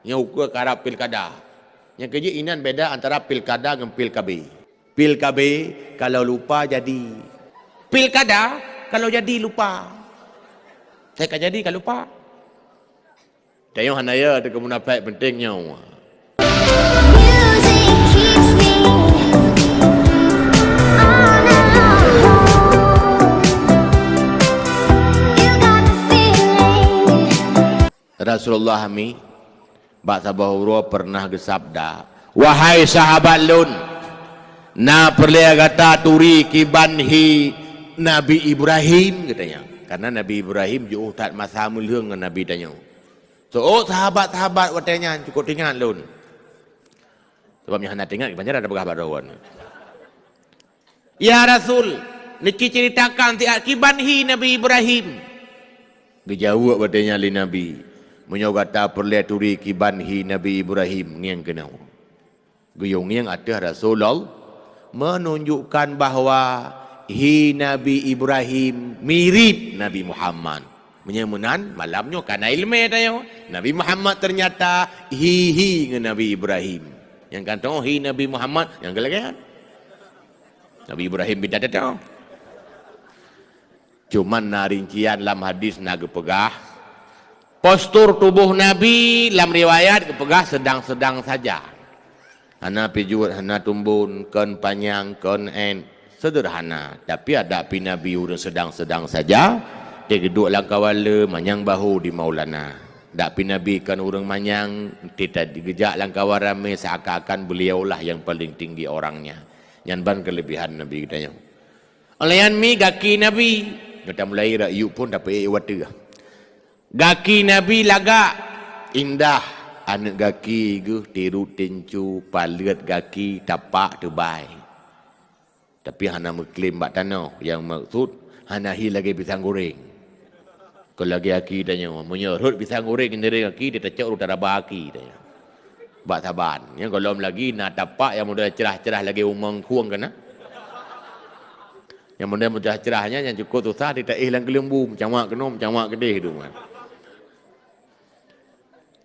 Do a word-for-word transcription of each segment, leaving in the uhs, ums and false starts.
Nyoe ukeue karab pilkada. Nyang keujeuet inan beda antara pilkada ngon pil K B. Pil K B kalau lupa jadi. Pilkada kalau jadi lupa. Saya ka jadi ka lupa. Tanyoe hana ya teuka munafék penting nyoe. Music keeps me on and on. You got the feeling. Rasulullah mi bak saboh uroe pernah geusabda, "Wahai sahabat lôn, na peureulée gata turi kiban hi Nabi Ibrahim," geutanya. Karena Nabi Ibrahim jiôh that masa meulheueng ngon Nabi tanyoe. Seuôt sahabat-sahabat watée nyan cukôp teuingat lôn. Sabab nyang hana teuingat, kiban cara tapeugah bak droe. "Ya Rasul, neuci ceuritakan siat kiban hi Nabi Ibrahim." Geujaweueb watée nyan lé Nabi, "Meunyoe gata peureulée turi kiban hi Nabi Ibrahim, ngieng keunoe." Geuyue ngieng ateueh Rasulullah, menunjukkan bahwa hi Nabi Ibrahim mirip Nabi Muhammad. Meunyoe meunan, malam nyoe kana iéleumé tanyoe. Nabi Muhammad ternyata hi-hi ngon Nabi Ibrahim. Nyang kantong hi Nabi Muhammad, nyang geulagehan. Nabi Ibrahim beda teutong. Cuman na rincian lam hadis na geupeugah, postur tuboh Nabi lam riwayat geupeugah sedang-sedang saja. Hana pijuet, hana tumbon, kon panyang, kon en, seudeurhana. Tapi adak pi Nabi ureuëng sedang-sedang saja, teugeudok lam kawan le manyang bahu di Maulana. Dak pi Nabi kon ureuëng manyang, teuta geujak lam kawan ramé seakan-akan beliaulah yang paling tinggi orangnya. Nyan ban keulebihan Nabi geutanyoe. Óh lheueh nyan mi gaki Nabi, gata mulai rot yub phon dapeuék watée. Gaki Nabi lagak, indah, aneuëk gaki geuh tiru tincu, paleuet gaki tapak teubai. Tapi hana meuklem bak tanoh, nyang meukeusut hana hi lagée pisang goreng. Kon lagée aki tanyoe, meunyoe rhot pisang goreng ngiring aki, teucok rot taraba aki tanyoe. Bak saban, nyang gohlom lagi na tapak nyang model cerah-cerah lagée umong khueng kana. Nyang model cerah-cerah nyan nyang cukôp susah teuta éh lam keuleumbu, meucawak keunoe, meucawak keudeh tu kan.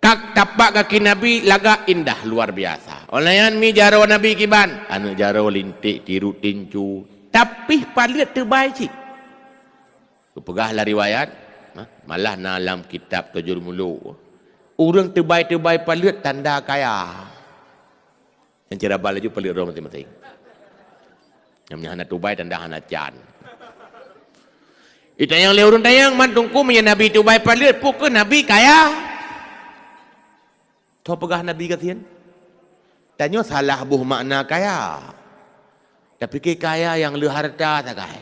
Kak tapak gaki Nabi lagak indah luar biasa. Óh lheueh nyan mi jaroe Nabi kiban, aneuëk jaroe linték tiru tincu, tapi paleuet teubai cit. Geupeugah lam riwayat, ha, malah na lam kitab Tajul Muluk, ureuëng teubai-teubai paleuet tanda kaya. Nyang cara ba laju paleuet droe maséng-maséng. Nyang hana teubai tanda hana can. Itanyong lé ureuëng tanyong, man teungku meunyoe Nabi teubai paleuet, peu kheueh Nabi kaya? Tho peugah Nabi gasien. Tanyoe salah boh makna kaya. Tapike kaya nyang le harta sagai.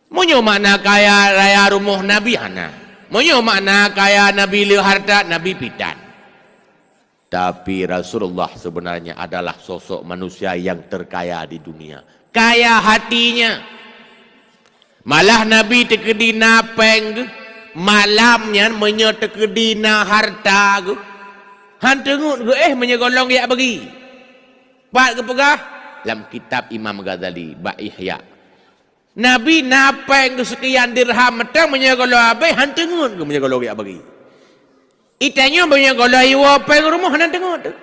Meunyoe makna kaya raya rumoh Nabi hana. Meunyoe makna kaya Nabi le harta, Nabi pitan. Tapi Rasulullah sebenarnya adalah sosok manusia yang terkaya di dunia. Kaya hatinya. Malah Nabi teukeudi na péng geuh, malam nyan meunyoe teukeudi na harta geuh, han teungeut geuh éh meunyoe gohlom geujak bagi. Pat geupeugah lam kitab Imam Ghazali bak Ihya. Nabi na péng geuh seukian dirham mantong meunyoe gohlom habéh han teungeut geuh meunyoe gohlom geujak bagi. Itanyoe meunyoe gohlom iwoe péng rumoh hana teungeut teuh.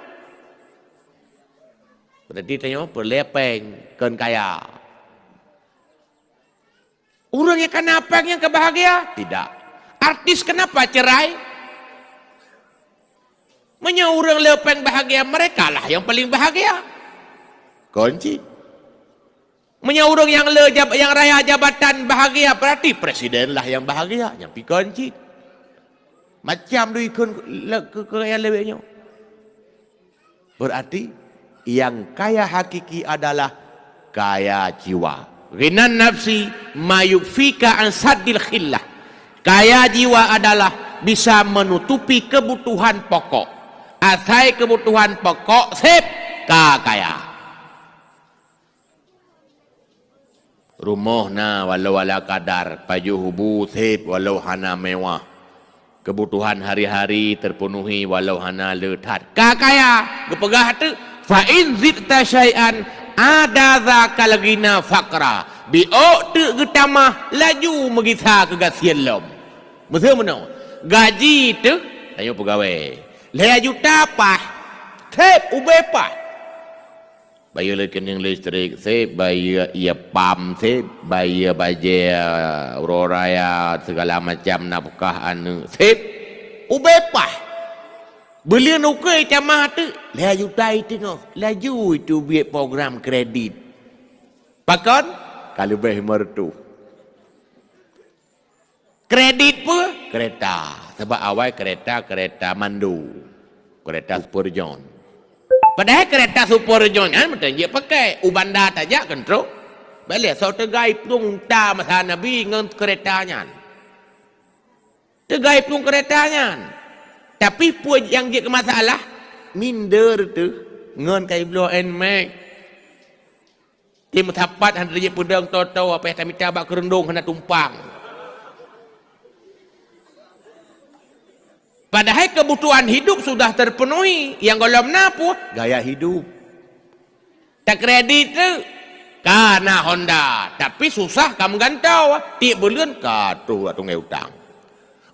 Berarti tanyoe peureulée péng kon kaya. Ureuëng nyang kana péng nyang ka bahagia? Tidak. Artis kenapa cerai? Meunyoe ureuëng le péng bahagia, merekalah yang paling bahagia. Kon cit. Meunyoe ureuëng nyang le jab-, nyang raya jabatan bahagia, berarti presidenlah yang bahagia. Nyang pi kon cit. Macam dui kon le-, ke-, ke-, nyang lewat nyoe. Berarti, yang kaya hakiki adalah kaya jiwa. Ghinan nafsi ma yukfika an saddil khillah. Kaya jiwa adalah bisa menutupi kebutuhan pokok. Asai kebutuhan pokok seb ka kaya. Rumoh na walau ala kadar, pajoh hubu seb walau hana mewah. Kebutuhan hari-hari terpenuhi walau hana le that. Ka kaya, geupeugah teuk, "Fa in zidta syai'an ada zakal ghina faqra." Biôk teuk geutamah, laju meugisa keugasien lom. Meuseu meunoe, gaji teuh, tanyoe peugawée. Lhèe juta paih, sép, ubé paih. Bayeue rekening listrik sép, bayeue ie pam sép, bayeue bajèe uroe raya, segala macam nafkah aneuk sép, ubé paih. Buleuen ukeue tamah teuk, lhèe juta iteungoh, laju iteubiet program kredit. Pakon? Ka leubeh meureutoh. Kredit peue? Keureta. Sabab awai keureta, keureta mando. Keureta Super John. Padahai keureta Super John nyan meuteun jeuet pakai. U banda tajak keu trok. Bèk lé soe teuga iplueng unta masa Nabi ngon keureta nyan. Teuga iplueng keureta nyan. Tapi peue nyang jeuet keu masalah? Minder teuh ngon ka ibloe Nmax. Ti meusapat hana jeuet peudong toe-toe, apa nyang tamita bak keureundong hana tumpang. Padahai kebutuhan hidup sudah terpenuhi, nyang gohlom na peue? Gaya hidup. Takredit teuk, ka na Honda, tapi susah ka meugantoe, tiep buleuen ka troh ateueh utang.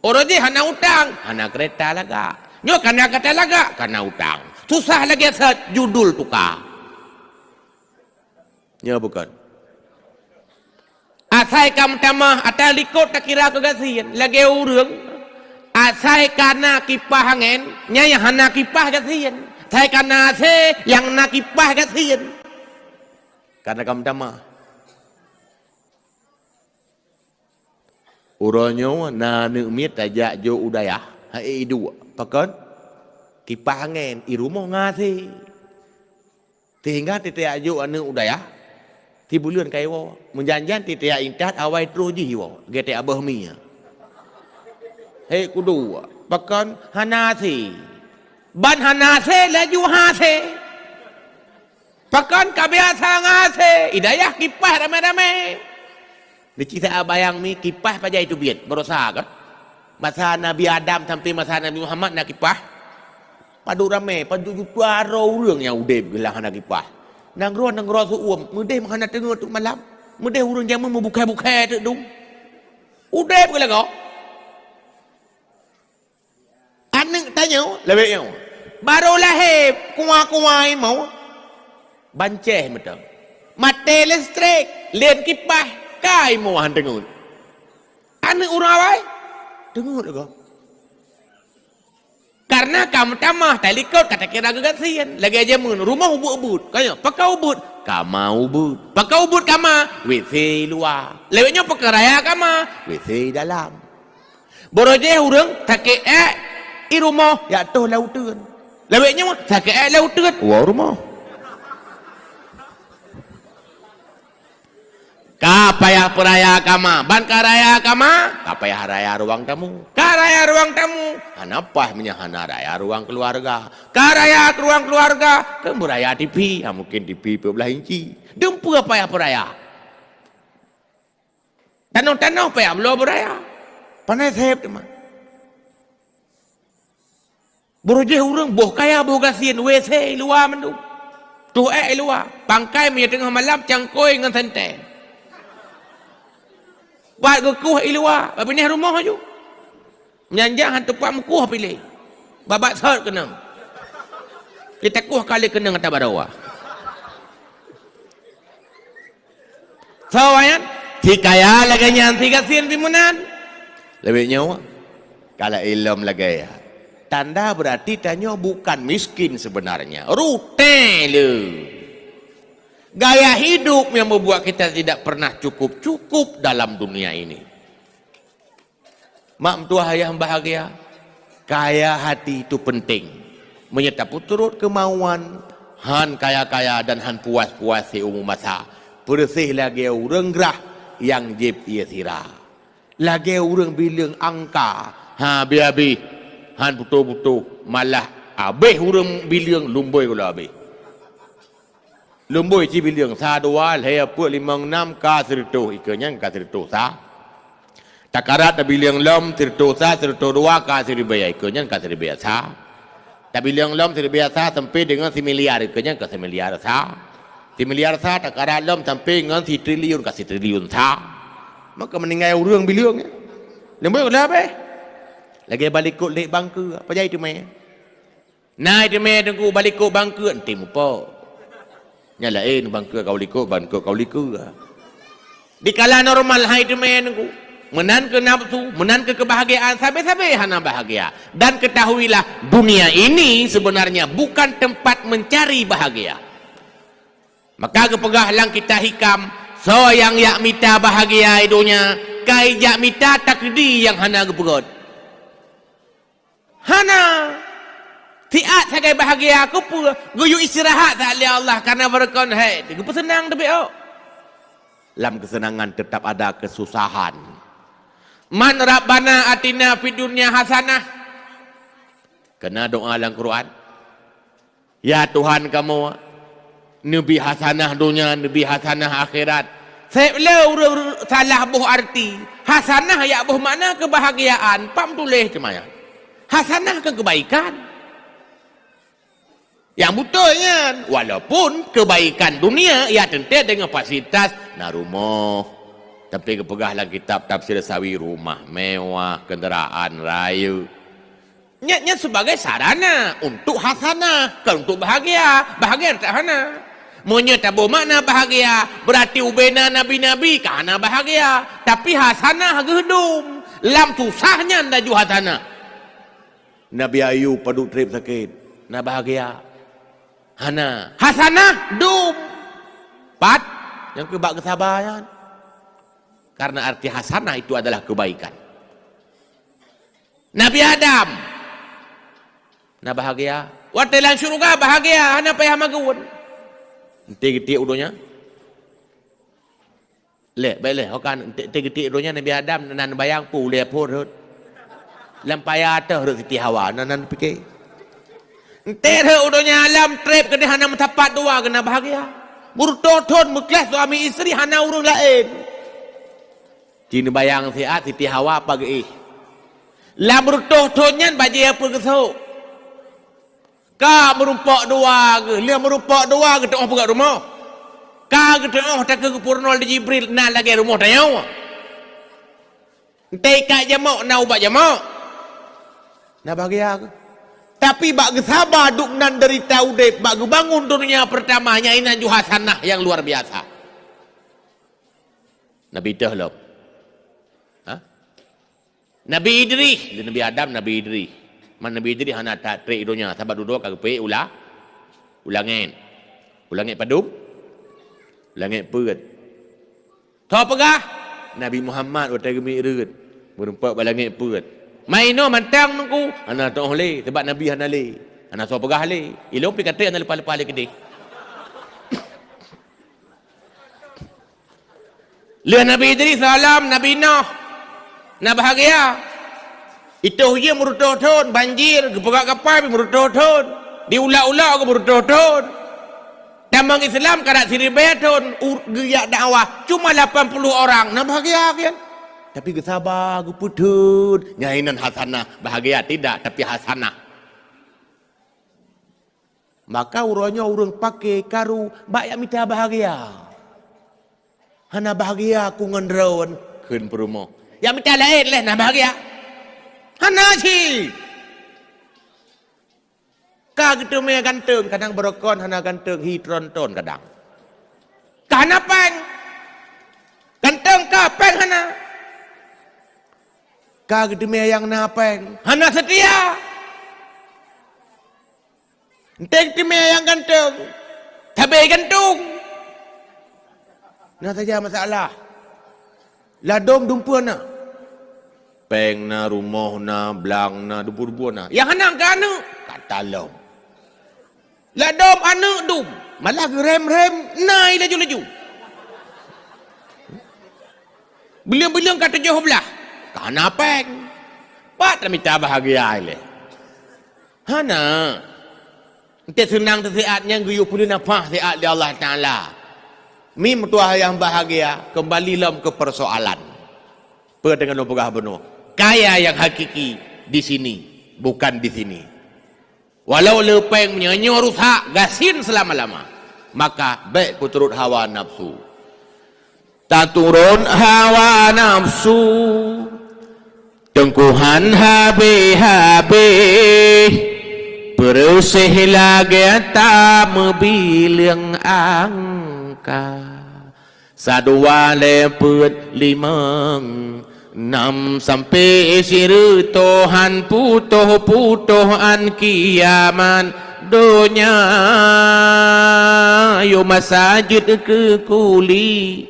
Uroe jih hana utang, hana keureta lagak. Nyoe ka na keureta lagak, ka na utang. Susah lagèe sot, judul tuka. Nyoe bukon. Asai ka meutamah, ata likot takira keu gasien. Lagèe ureueng, asai ka na kipah angèn, nyan nyang hana kipah gasien. Asai ka na asé, nyang na kipah gasien. Karena ka meutamah. Uroe nyoe na aneuk miet tajak jok u dayah, hai iduek. Pakon? Kipah angèn, i rumoh ngon asé. Sehingga titiak jok aneuk u dayah, sibuleuen ka iwoe. Meujan-jan titiak intat awai troh jih iwoe, getek abah mi. Hei kudu, pakon hana asé. Ban hana asé laju hasé. Pakon ka biasa ngon asé, i dayah kipah ramé-ramé. Neuci saat bayang mi kipah pajan teubiet, barosa kan? Masa Nabi Adam sampai masa Nabi Muhammad na kipah. Padub ramé, padub juta droe ureueng nyang udeb geulah hana kipah. Nanggroe-nanggroe seuuem, meudeh hana teungeut teuk malam. Meudeh ureueng jameun meubukhée-bukhée teuk dum. Udeb geulah gob. Aneuk tanyoe, lawét nyoe. Barô lahé, kuwa-kuwa imoe. Bancéh meuteung. Maté listrik, lén kipah, ka imoe han teungeut. Aneuk ureueng awai, teungeut lagoe. Karena ka meutamah, talikot ka takira geugasien. Lagèe jameun, rumoh ubeuet-ubeuet. Ka nyoe, pakon ubeuet? Kama ubeuet. Pakon ubeuet kama? WC luwa. Lawét nyoe pakon raya kama? WC dalam. Barô jih ureueng sakét ék i rumoh, jak toh lam uteuen. Lawét nyoe sakét ék lam uteuen, woe rumoh. Ka payah peuraya kama, ban ka raya kama, ka payah raya ruang tamu. Ka raya ruang tamu, hana paih meunyoe hana raya ruang keuluwarga. Ka raya ruang keuluwarga, keu beuraya TV, ha mungken TV peuet blaih inci. Dum peue payah peuraya. Tanoh-tanoh payah bloe beuraya. Pané sép teuma. Barô jih ureueng boh kaya boh gasien, WC i luwa mandum. Toh ék i luwa. Pangkai meunyoe teungoh malam cangkôi ngon sentée. Pat geukoh i luwa, bak binéh rumoh laju. Nyan jak han teupeu meukoh piléh. Babah sot keunong. Jitakoh kali keunong ata baroe. Soe nyan? Si kaya lagèe nyan, si gasien si meunan. Lawét nyoe, kalau ilom lagèe nyan. Tanda berarti tanyoe bukan miskin sebenarnya. Ruteng le. Gaya hidup yang membuat kita tidak pernah cukup-cukup dalam dunia ini. Mak meutuah ayah bahagia, kaya hati itu penting. Meunyoe tapeuturot keumauan, han kaya-kaya dan han puas-puas siumu masa, peureuséh lagèe ureueng grah nyang jieb ié sira. Lagèe ureueng bileueng angka, han abéh-abéh, han putôh-putôh, malah abéh ureueng bileueng lumbôi gohlom abéh. Lumbôi ci bileueng, sa, dua, lhèe, peuet, limong, nam, ka sireutôh, ikeue nyan ka sireutôh sa. Takarat tabileueng lom sireutôh sa, sireutôh dua, ka siribèe, ikeue nyan ka siribèe sa. Tabileueng lom siribèe sa sampoe deungon similiar, ikeue nyan ka similiar sa. Similiar sa takarat lom sampoe ngon sitriliun, ka sitriliun sa. Maka meuninggai ureueng bileueng, ya. Lumbôi gohlom abéh. Lagèe balikot lé bangke, apa jai teumé? Na teumé teungku balikot bangkeut, enti mupo. Nyang laén bangkeut ka likot, bangkeut ka likot. Dikala normal hai teumé teungku. Meunan keu nafsu, meunan keu keubahgiaan, sabe-sabe hana bahgia. Dan ketahuilah, dunia ini sebenarnya bukan tempat mencari bahagia. Maka geupeugah lam kitab Hikam, soe nyang jak mita bahagia i donya, ka ijak mita takdi nyang hana geupeugét. Hana. Siat sagai bahagia, keupeue? Geuyue istirahat saat lé Allah, karena beureukan hai, geupeuseunang teubiet. Lam keuseunangan tetap ada keususahan. Man Rabbana atina fid dunya hasanah. Keu na doa lam Quran. Ya Tuhan kamoe, neubi hasanah donya, neubi hasanah akhirat. Seb le ureuëng salah boh arti. Hasanah jak boh makna keubahgiaan, pam tuléh teuma nyan. Hasanah keu keubaikan. Nyang beutôi nyan, walaupun keubaikan dunia ya teuntée deungon fasilitas, na rumoh. Tapi geupeugah lam kitab Tafsir Sawi, rumah mewah, kendaraan rayeuk. Nyan, nyan sebagai sarana untuk hasanah, kon untuk bahagia. Bahagia tak hana. Meunyoe taboh makna bahagia, berarti ubena nabi-nabi ka hana bahagia. Tapi hasanah geuh dum. Lam susah nyan laju hasanah. Nabi Ayub padub treb sakét, na bahagia? Hana. Hasanah dum. Pat nyang keu bak geusaba nyan. Karena arti hasanah itu adalah kebaikan. Nabi Adam na bahagia? Watée lam syeuruga bahagia, hana payah magun. Enti geutiek u donya. Lé, baik lé, ho kan enti, enti geutiek u donya Nabi Adam nan bayang pu ulée phon rhot. Lam paya teuh rhot Siti Hawa, nan, nan pike. Enti rhot u donya alam treb keudeh hana meusapat dua keu na bahagia. Meurutoh thon meuklah suami isteri hana ureuëng laén. Ci neubayang siat Siti Hawa pageuéh. Lam reutoh thon nyan bajée peue geusok. Ka meurumpok dua geuh, lheueh meurumpok dua geuh teuoh peugét rumoh. Ka geuteuoh takeu geupeurunoe lé Jibril na lagée rumoh tanyoe. Enti ikat jamok na ubat jamok. Na bahagia geuh. Tapi bak geusaba dum nan deurita udeb, bak geubangun dunia pertama, nyan inan ju hasanah nyang luar biasa. Nabi teuh lom. Ha? Nabi Idris, Nabi Adam, Nabi Idris. Man Nabi Idris hana that treb i donya, sabab dudoe ka geupeuék u la-, u langét. U langét padum? U langét peuet. Soe peugah? Nabi Muhammad watée geumik reuet, meurumpok bak langét peuet. Mainoe mantong nungku, hana teuoh lé, sabab Nabi hana lé. Hana soe peugah lé. Ilong pi katrek hana leupah-leupah lé keudeh. Lheueh Nabi Idris salam, Nabi Nuh na bahagia. Itôh jih meurutoh thon, banjir, geupeugah kapai pih meurutoh thon. Di ulak-ulak geuh meurutoh thon. Tamong Islam karat siribée thon, u-, geujak dakwah cuma lapan puluh orang, na bahagia kan? Tapi geusaba, geupeutheun, nyan inan hasanah, bahagia tidak, tapi hasanah. Maka uroe nyoe ureuëng paké karu bak jak mita bahagia. Hana bahagia ku ngon droen, kheun peurumoh. Jak mita laén leh na bahagia. Hana cit. Ka geuteumé ganteueng, kadang beurokon hana ganteueng, hi tronton kadang. Ka hana péng. Ganteueng ka, péng hana. Ka geuteumé nyang na péng, hana seutia. Enteuk teumé nyang ganteueng, sabé gantung. Na saja masalah. Ladom dumpeue na. Péng na, rumoh na, blang na, dumpeue-dumpeue na. Nyang hana keu aneuk, ka talom. Ladom aneuk dum, malah geurem-rem na i laju-laju. Bileueng-bileueng ka tujoh blaih, ka na péng. Pat tamita bahagia ilée. Hana. Enteuk seunang teusiat nyang geuyue peuleueh nafah siat lé Allah Taala. Mi meutuah nyang bahagia, keumbali lom keu peusoalan. Peue teungoh lôn peugah bunoe? Kaya nyang hakiki di sini, bukan di sini. Walau le péng meunyoe nyoe rusak, gasien seulama-lama, maka bék peuturot hawa nafsu. Taturot hawa nafsu, teungku han habéh-habéh. Reuseh lagée ta meubileueng angka. Sadua lhée peuet limong nam sampai sireutôh, han putôh-putôh án kiamat donya. Yôh masa jeuet keu kuli,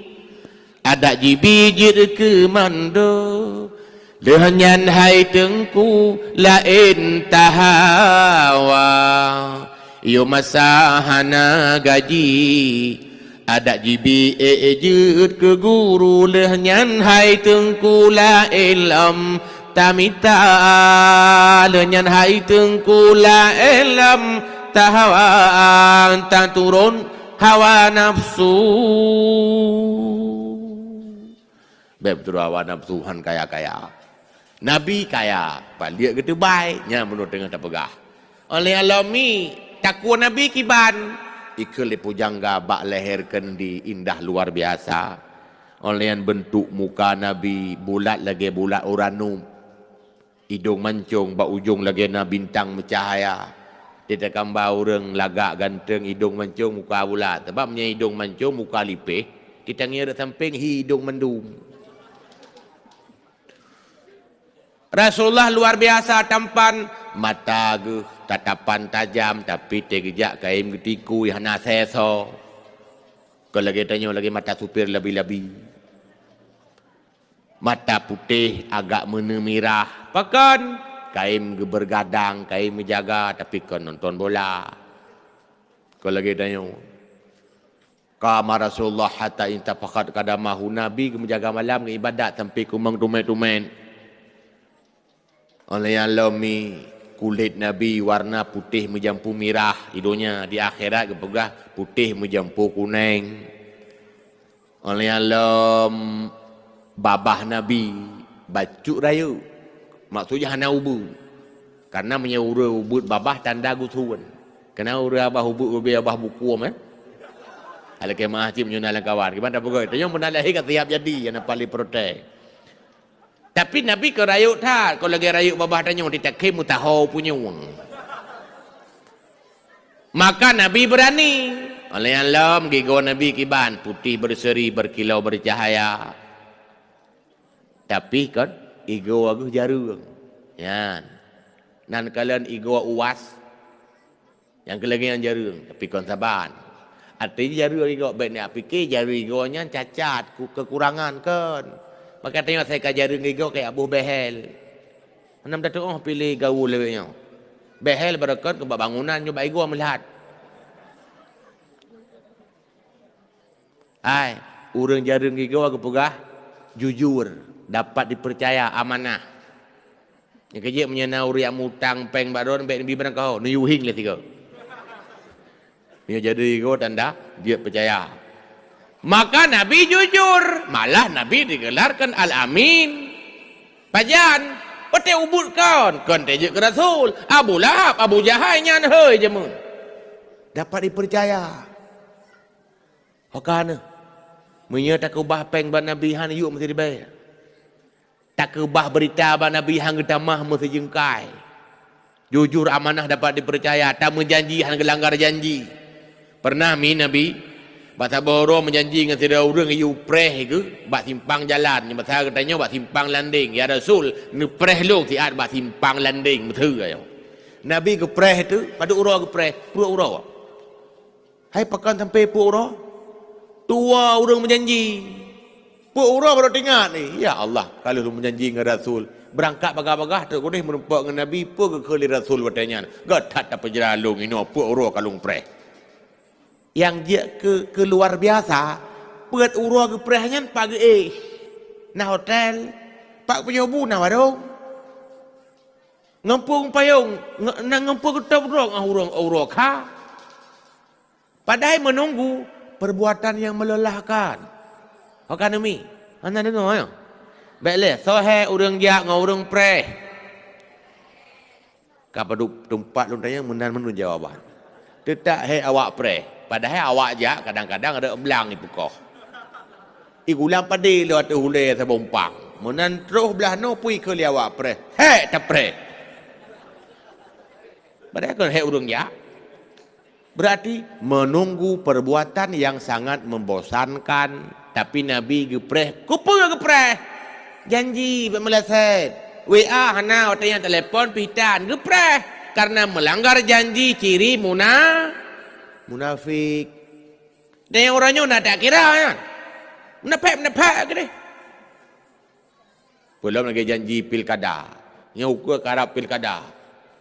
adak jibi jeuet keu mando. Lheueh nyan hai teungku laén tahawa, yôh masa hana gaji. Adak jibi ék jeuet keu guru, lheueh nyan hai teungku laén lom tamita. Lheueh nyan hai teungku laén lom tahawa, taturon hawa nafsu. Bék beuteuroe hawa nafsu, han kaya-kaya. Nabi kaya, paliek geuteubai, nyan bunoe teungoh tapeugah. Óh lheueh nyan lom mi, takue Nabi kiban. Ikheun lé pujangga bak leher keundi indah luar biasa. Óh lheueh nyan beuntuk muka Nabi bulat lagée bulat uranus. Idong mancong bak ujong lagée na bintang meucahya. Teutakamba ureuëng lagak ganteng idong mancong muka bulat. Sabab meunyoe idong mancong muka lipéh, teutangieng rot sampéng hi idong mandum. Rasulullah luar biasa tampan, mata geuh tatapan tajam, tapi teugeujak kayém geutikui hana sesoe. Kon lagée tanyoe lagée mata supir labi-labi. Mata putéh agak meuneumirah. Pakon? Kayém geubeurgadang, kayém meujaga, tapi kon nonton bola. Kon lagée tanyoe. Qama Rasulullah hatta intafakhat qadamahu, Nabi geumeujaga malam ngon ibadat sampai kumong tumet-tumet. Óh lheueh nyan lom mi kulét Nabi warna putéh meujampu mirah, di donya, di akhirat geupeugah putéh meujampu kuneng. Óh lheueh nyan lom babah Nabi bacut rayeuk, maksudnya hana ubeut. Karena meunyoe ureuëng ubeut babah tanda gusuen. Keunan ureuëng babah ubeut ubé babah bukôm, eh? Alakée meuah cit meunyoe na lam kawan. Kiban tapeugah, tanyoe meunan lahé ka siap jadi, hana paléng protes. Tapi Nabi ka rayeuk that, kon lagée rayeuk babah tanyoe, teutakém meutaho punyueng. Maka Nabi beurani. Óh lheueh nyan lom gigoe Nabi kiban, putéh berseri, berkilau, bercahaya. Tapi kon igoe geuh jareueng. Nyan. Nan kalon igoe uwas. Nyang keu lagée nyan jareueng, tapi kon saban. Arti jareueng igoe bék neupike jareueng igoe nyan cacat, ku-, keukurangan kon. Maka tanyoe asai ka jareueng igoe keu boh behel. Hana meutateuoh piléh gaul lawét nyoe. Behel barokon keu bak bangunan nyoe bak igoe meulihat. Hai, ureuëng jareueng igoe geupeugah jujur, dapat dipercaya, amanah. Nyang keujeuet meunyoe na ureuëng nyang mutang péng bak droe, bék neubi barang kaho, neuyue hieng lé sigoe. Meunyoe jareueng igoe tanda jeuet peucaya. Maka Nabi jujur, malah Nabi digelarkan Al-Amin. Pajan? Watée ubeut kon, kon teu jeuet keu Rasul. Abu Lahab, Abu Jahai nyan hôi jameun. Dapat dipercaya. Ho ka neuh, meunyoe takeubah péng bak Nabi han yue meusiribée. Takeubah beurita bak Nabi han geutamah meusijeungkai. Jujur, amanah, dapat dipercaya, tameujanji han geulanggar janji. Pernah mi Nabi, bak saboh uroe meujanji ngon sidroe ureuëng yue preh geuh bak simpang jalan, nyang basa geutanyoe bak simpang landeng, "Ya Rasul, neupreh lôn siat bak simpang landeng," meuteue ayoe. Nabi geupreh teuh, padub uroe geupreh, peuet uroe. Hai pakon sampai peuet uroe? Tuwoe ureuëng meujanji. Peuet uroe barô teuingat, "Eh, ya Allah, ka lheueh lôn meujanji ngon Rasul. Beurangkat bagaih-bagaih trok keudeh meurumpok ngon Nabi, peue geukheun lé Rasul watée nyan? Göt that tapeujra lôn inoe peuet uroe ka lôn preh." Nyang jeuet keu, keu luar biasa, peuet uroe geupreh nyan pat geuéh. Na hotel, pat geupujoe bu na warong. Ngon peue geupayong, ngon, na ngon peue geutôb droe ngon uroe, uroe kha. Padahai meununggu perbuatan nyang meulelahkan. Ho ka neuh mi, hana deungoe, ya? Bék lé, soe hé ureuëng jak ngon ureuëng preh? Ka padub teumpat lôn tanyong meunan meunurot jawaban. Teutak hé awak preh, padahai awak jak kadang-kadang rot blang ipeukoh. Igulang padé lom ateueh ulée saboh umpang. Meunan troh blaih noe pui keu lé awak preh. Hék tapreh! Padahai kon hék ureuëng jak. Berarti menunggu perbuatan yang sangat membosankan. Tapi Nabi geupreh. Kupeue geupreh? Janji bak meulaset. W A hana, watée nyan telepon pih tan. Geupreh. Karena melanggar janji ciri muna-, munafik. Dan nyang uroe nyoe na tak kira nyan. Munafik-munafik keudeh. Peulom lagée janji pilkada. Nyang ukeue karab pilkada.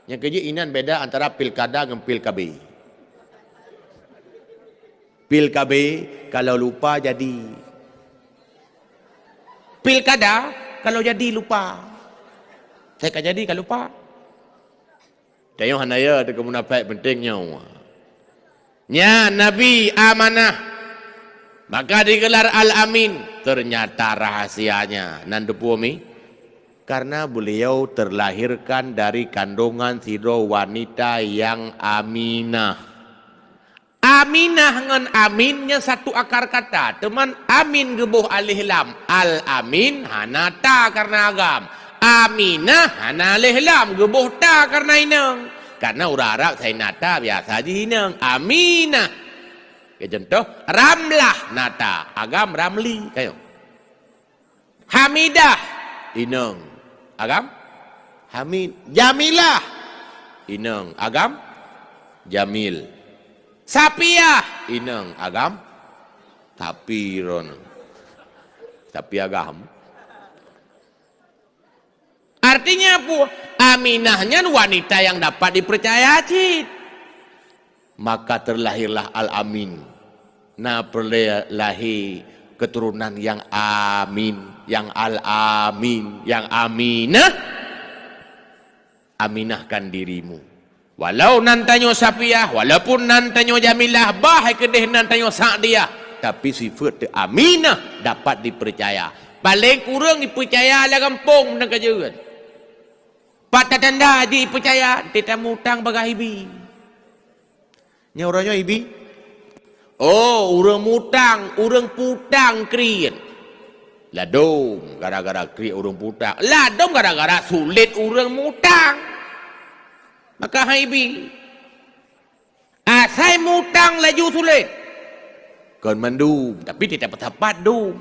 Nyang keujeuet inan beda antara pilkada ngon pil K B. Pil K B, kalau lupa jadi. Pilkada, kalau jadi lupa. Saya ka jadi ka lupa. Tanyoe hana ya teuka munafik penting nyoe. Nyan Nabi amanah. Maka digelar Al-Amin. Ternyata rahasianya. Nan teupeue mi? Karena beliau terlahirkan dari kandungan sidroe wanita yang aminah. Aminah ngon amin nyan satu akar kata. Teuma amin geuboh alif lam. Al-Amin hana ta karena agam. Aminah hana alif lam, geuboh ta karena inong. Karena ureuëng Arab sainata biasa jih inong. Aminah. Keu contoh, Ramlah na ta, agam Ramli. Kayo. Hamidah, inong, agam Hamid. Jamilah, inong, agam Jamil. Sapiah, inong, agam Tapi ron. Tapi agam. Artinya apa? Aminah nyan wanita yang dapat dipercaya cit. Maka terlahirlah Al-Amin. Nah, peureulée lahé keuturonan nyang amin, nyang Al-Amin, nyang Aminah. Aminahkan dirimu. Walau nan tanyoe Safiah, walaupun nan tanyoe Jamilah, bah keudeh nan tanyoe Sa'diyah, tapi sifeuet teu Aminah dapat dipercaya. Paleng kureueng dipercaya lam gampông nyang ka jeuet. Pat tatanda jih peucaya, teutamong utang bagaih ibi. Nyoe uroe nyoe ibi? Oh, ureuëng mutang, ureuëng putang kriet. Ladom gara-gara kriet ureuëng putang. Ladom gara-gara sulet ureuëng mutang. Maka hai ibi. Asai mutang laju sulet. Kon mandum, tapi teutab sapat dum.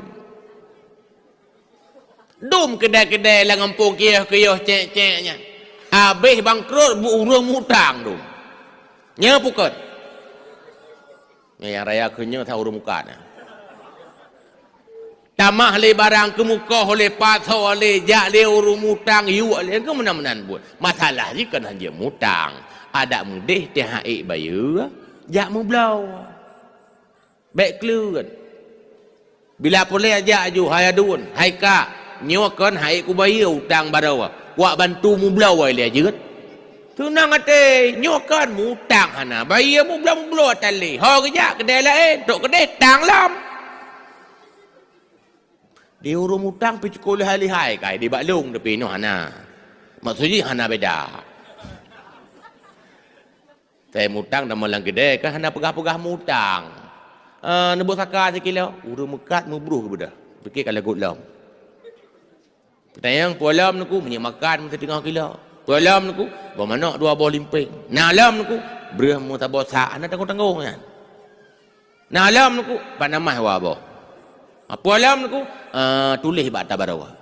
Dum keudai-keudai lam gampông kiôh-kiôh cék-cék nyan. Abéh bangkrot bu ureuëng mutang dum. Nyoe pukon. Nyang raya keu nyoe sa ureuëng mukat nyan. Tamah lé barang keumukoh lé pasoe lé jak lé ureuëng mutang yuek lé keu meunan-meunan buet. Masalah jih kon hanjeuet mutang. Adak mudeh teuh hak ék bayeue jak meubloe. Bék kleuet. Bila puléh jak aju hai aduen, hai kak, nyoe kon hai kubayeue utang baroe, kuak bantu meubloe lé jeuet. Seunang até, nyoe kon mutang hana bayeue meubloe-meubloe tali. Ho geujak keudai laén, trok keudeh tang lom. Di ureuëng mutang pih cukôp lihai-lihai kai di bak lông tapi inoe hana. Maksud jih hana beda. Tée mutang dan malam keudeh kan hana peugah-peugah mutang. Ah, neuboh saka sikilo, ureuëng meukat meubroh geubeudôh. Pike ka lagot lom. Peutanyong, "Peue lom neuku?" "Minyeuk makan meuteungoh kilo." "Peue lom neuku?" "Boh manok dua boh limpeng." "Na lom neuku?" "Breueh meusaboh sak." Hana tanggong-tanggong nyan. "Na lom neuku?" "Panamah wa boh." "Peue lom neuku?" "Ah, tuléh bak tabaroe."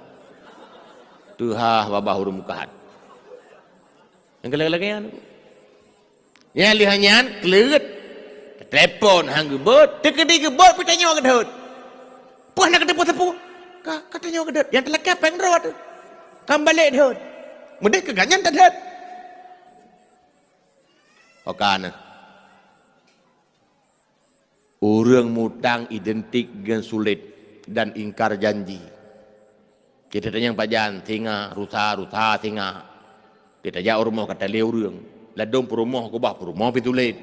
Teuhah babah ureuëng meukat. Nyang lagée-lagée nyan neuku. Nyang lheueh nyan kleuet. Telepon han geubeuet, teukeudi geubeuet pih tanyoe geudhôt. Peue na keuteupeu-teupeu? Ka, ka tanyoe geudhôt. Nyang teulakée péng droe teuh. Ka meubalek dhôt. Meudeh keu gobnyan tadhôt. Oka na. Ureuëng mutang identik ngon sulet dan ingkar janji. Kita tanyong pajan singa, rusa, rusa, singa. Kita jak u rumoh ka talé ureuëng. Ladom peurumoh keubah peurumoh pih sulet.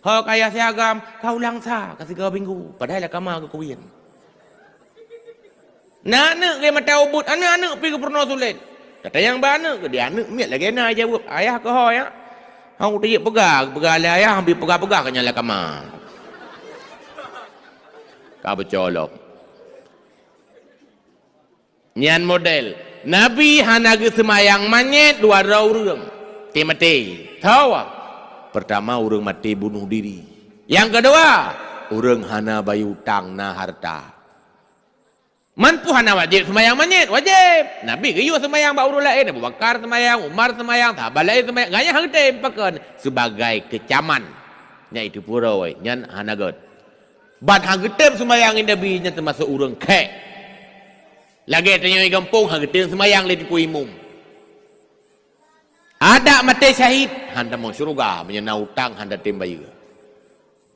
Ho kaya si agam, ka ulang sa ka sigoe minggu, padahai lam kama geukawén. Na aneuëk lé mata ubit, aneuëk-aneuëk pih geupeurunoe sulet. Tatanyong bak aneuëk, di aneuëk miet lagée na jaweueb, "Ayah keuhai, ya?" "Hang uteubiet peugah, peugah lé ayah, ambi peugah-peugah keu nyan lam kama." Ka beucolok. Nyan model. Nabi hana geuseumayang manyét dua droe ureuëng. Maté. Tho. Pertama, ureuëng maté bunuh diri. Nyang keudua, ureuëng hana bayeue utang na hareuta. Man peue hana wajéb seumayang manyét? Wajéb. Nabi geuyue seumayang bak ureuëng laén, Abu Bakar seumayang, Umar seumayang, sahabat laén seumayang. Gobnyan han geutem pakon? Sebagai kecaman. Nyan itu pura wai, nyan hana gét. Ban han geutem seumayang Nabi nyan teumasuk ureuëng khék. Lagée tanyoe di gampông han geutem seumayang lé teungku imum. Adak maté syahid, han tamong syeuruga meunyoe na utang han tatem bayeue.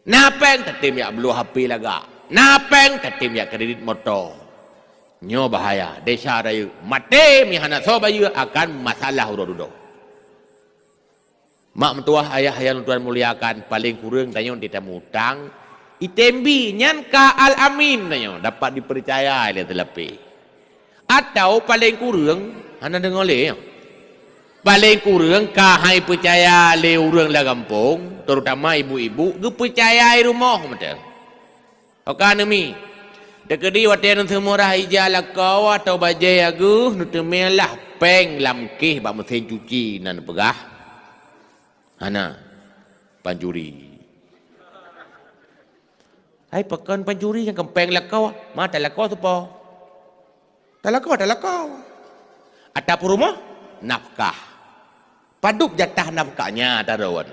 Na péng tatem jak bloe H P lagak. Na péng tatem jak kredit moto. Nyoe bahaya, desya rayeuk. Maté meunyoe hana soe bayeue akan masalah uroe dudoe. Mak meutuwah, ayah nyang lôn tuan muliakan, paléng kureueng tanyoe di tamutang, item bi nyan ka al-amin tanyoe, dapat dipercaya lé teulapéh. Atawa paléng kureueng, hana deungoe lé, nyoe. Paléng kureueng ka hai peucaya lé ureuëng lam gampông, terutama ibu-ibu, geupeucayai rumoh mantong. Oka neumi, teukeudi watée neuseumurah ija lakoe atawa bajée ageuh, neuteumé lah péng lam kéh bak meusén cuci nan peugah, "Hana, pancuri." Hai pakon pancuri nyang keumpeng lakoe, ma talakoe seupôt. Talakoe, talakoe. Ata peurumoh, nafkah. Padub jatah nafkah nyan taron.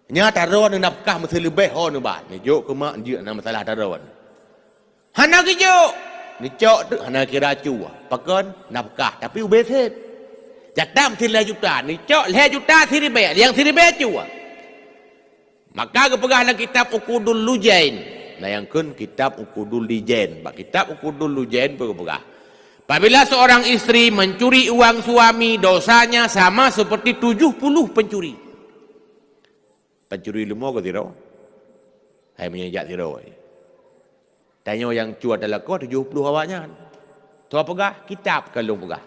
Nyan taron nafkah meuseuleubeih ho neuba. Neujok keu mak jeuet na masalah taron. Hana geujok. Neucok teuk hana kira cue. Pakon nafkah tapi ubé seb. Jatah meuseuleubeih juta, neucok lhée juta siribée, nyang siribée cue. Maka geupeugah lam kitab Uqudul Lujain. Na nyang kheun kitab Uqudul Lijain. Bak kitab Uqudul Lujain pun geupeugah, apabila seorang istri mencuri uang suami, dosanya sama seperti tujuh puluh pencuri. Pencuri leumo keu sidroe? Hai meunyoe jak sidroe. Tanyoe nyang cue talakoe tujoh ploh awaknyan. Soe peugah? Kitab ka lôn peugah.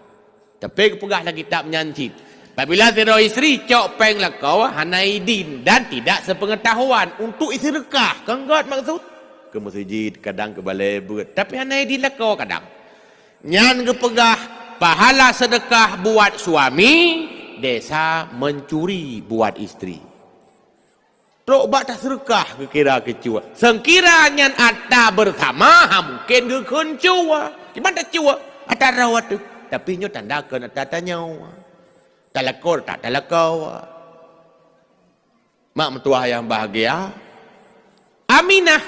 Tapi geupeugah lam kitab nyan cit, apabila sidroe istri cok péng lakoe hana idin dan tidak sepengetahuan untuk iseudekah, kon gét maksud? Keu meuseujid, kadang keu balée beuet, tapi hana idin lakoe kadang. Nyan geupeugah pahala seudekah buat suami, desa mencuri buat istri. Trok bak taseudeukah geukira keu cue. Seungkira nyan ata beusama, ha mungken geukheun cue. Kiban tacue? Ata droe teuh. Tapi nyoe tanda kheun ata tanyoe. Talakoe tak talakoe. Mak meutuwah nyang bahgia, Aminah,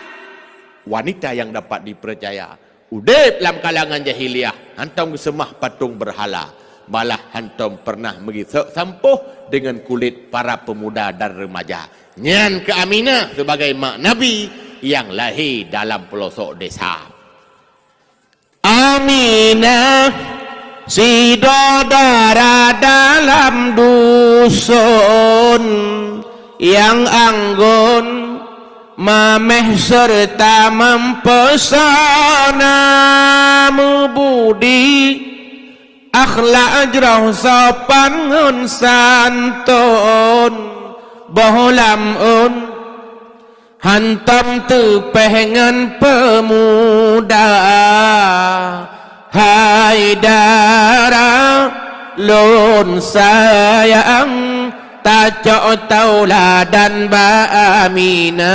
wanita nyang dapat dipercaya. Udeb lam kalangan jahiliyah, hantom geuseumah patong beurhala, malah hantom peureunah meugisok sampoh deungon kulét para peumuda dan reumaja. Nyan keuh Aminah sibagai mak Nabi nyang lahé dalam peulosok desa. Aminah, sidroe dara dalam duson nyang anggon, mameh seureuta meupeusona, meubudi, akhlak jroh sopan ngon santon, boh lam ôn hantom teupeh ngon peumuda. Hai dara lôn sayang, tacok tauladan bak Aminah.